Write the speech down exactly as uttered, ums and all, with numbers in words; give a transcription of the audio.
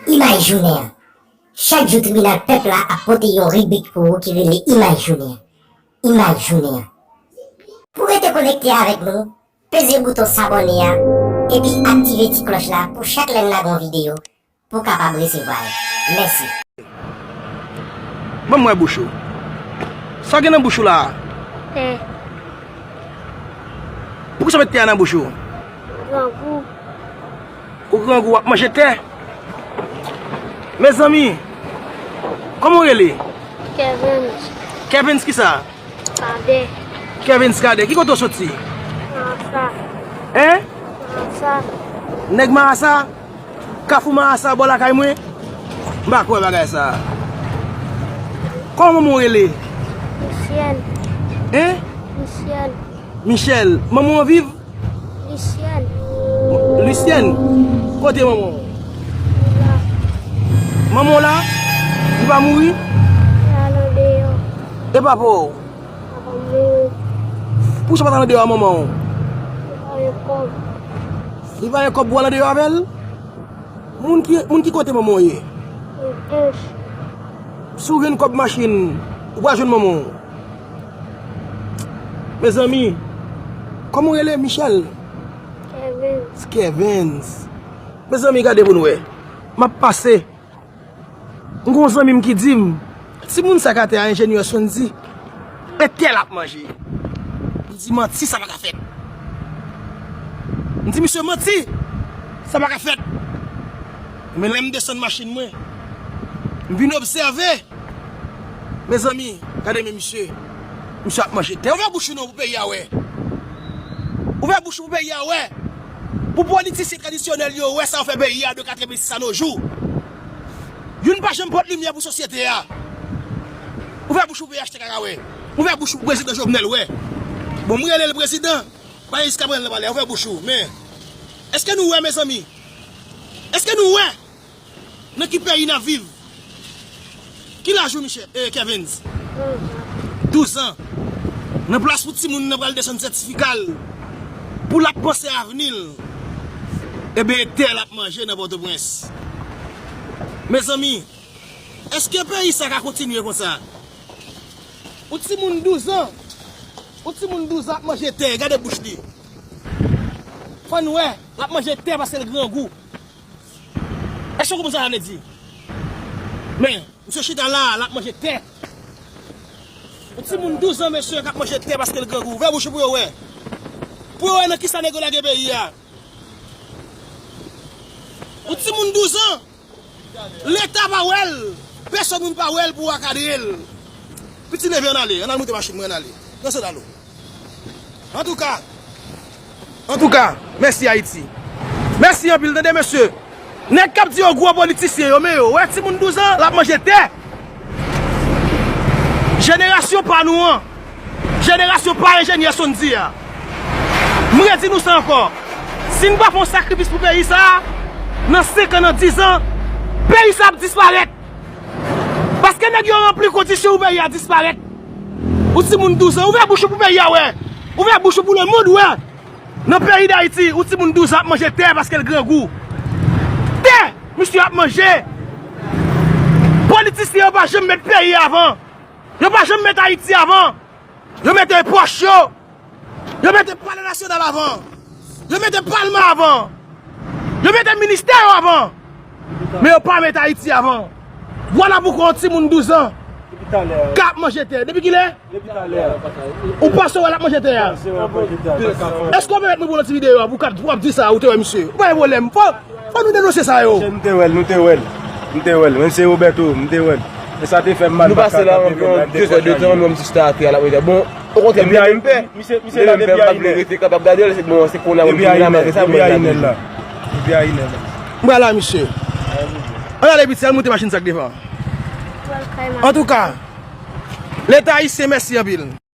Imaj jounen an. Chak jou tribinal pèp la ap pote yon ribrik pou ou ki rele Imaj jounen an. Imaj jounen an. Pou rete konekte avèk nou, peze bouton sabòne a epi aktive ti klòch la pou chak lè n lage yon videyo pou w kapab resevwa l. Mèsi. Ban m wè bouch ou. Sa w gen nan bouch ou la a? Tè. Poukisa w met tè a nan bouch ou? Grangou. Ou grangou, w ap manje tè? Mezanmi, kòman w rele? Kevens. Kevens kisa? Kadè. Kevens Kadè, ki kote w soti? Marasa. Hein? Marasa. Nèg Marasa? Kafou Marasa bò lakay mwen? M pa kwè bagay sa. Kòman manman w rele? Michel. Hein? Michel. Michel. Manman w viv? Lisyèn. Lisyèn? Kote manman w? Li la. Manman w la? Li pa mouri? Li al andeyò. E papa w? Papa m mouri. Poukisa w pa t al andeyò a manman w? Li pa gen kòb. Li pa gen kòb pou w al andeyò avè l? Moun ki, moun ki kote manman w ye? Nan Anch. Si w jwenn kòb machin, ou pral jwenn manman w. Mezanmi, kòman w rele? Michel? Kevens. Kevens. Mezanmi, gade pou n wè. M ap pase. M gon zanmi m ki di m, timoun sa k atè a, enjenyè Sondy, e tè l ap manje. M di, manti, sa pa ka fèt. M di, misye, manti, sa pa ka fèt. Men lè m desann machin mwen, m vin obsève. Mezanmi, gade men misye. Misye ap manje tè. Ouvè bouch ou non pou peyi a wè. Ouvè bouch ou pou peyi a wè. Pou politisyen tradisyonèl yo wè sa yo fè peyi a de katrevensis a nos jours. Youn pa janm pote limyè pou sosyete a. Ouvè bouch ou pou P H T K ka wè. Ouvè bouch ou pou prezidan Jovenel wè. Bon, m rele l prezidan. Paske Kabral nan pale, ouvè bouch ou. Men, èske nou wè, mezanmi? Èske nou wè? Nan ki peyi n ap viv? Ki laj ou, Michel, eh, Kevens? Douz an. Nan plas pou timoun nan pral desann sètifika l, pou l ap panse avni l, ebyen, e tè l ap manje nan Pòtoprens. Mezanmi, èske peyi sa ka kontinye konsa? Ou timoun douz an, ou timoun douz an ap manje tè, gade bouch li. Fò n wè, l ap manje tè paske l grangou. Èske w konprann sa sa vle di? Men, misye chita la, l ap manje tè. Yon timoun douz an, mesye, k ap manje tè paske l grangou. Ouvè bouch ou pou yo wè. Pou yo wè nan kisa nèg yo lage peyi a. Yon timoun douz an, Leta pa wè l. Pèsonn moun pa wè l pou akadre l. Piti leve, ann ale, ann al moute machin mwen, ann ale. Nan sandal ou. Antouka, antouka, mèsi Ayiti. Mèsi anpil, tande mesye. Nèg k ap di yo gwo politisyen yo, men yo wè timoun douz an, l ap manje tè. Jenerasyon pa nou an, jenerasyon pa enjenyè Sondy a. M redi nou sa ankò. Si n pa fè yon sakrifis pou peyi sa a, nan senk an, nan diz an, peyi sa a ap disparèt. Paske nèg yo ranpli kondisyon pou peyi a disparèt. Ou timoun douz an, ouvè bouch ou pou peyi a wè. Ouvè bouch ou pou lemonn wè. Nan peyi Dayiti, ou timoun douz an ap manje tè paske l grangou. Tè! Misye ap manje! Politisyen yo pa janm met peyi avan. Yo pa janm met Ayiti avan. Yo mete pòch yo. Yo mete palè nasyonal avan. Yo mete palman avan. Yo mete ministè yo avan. Men yo pa mete Ayiti avan. Vwala poukwa yon timoun douz an k ap manje tè. Depi kilè? Ou panse w wè l ap manje tè a? Èske w pèmèt mwen pou w nan ti videyo a pou w ap di sa ou te wè misye? Ou pa gen pwoblèm. Fò, fò nou denonse sa yo. Monchè, nou te wè l, nou te wè l. Nou te wè l. Menm se Roberto, nou te wè l. E sa te fè m mal. Nou pase la anviwon de zè de tan, nou wè misye chita atè a l ap manje tè. Bon, okontrè, m te menm pè. M te menm pè, m pa t vle rete kapab gade l, se bon, se kounye a pou m vin la, malgre sa, mwen gade l. Depi a inè la. M pral la, misye. Ann ale piti, al moute machin sa k devan. Antouka, Leta ayisyen, mèsi anpil.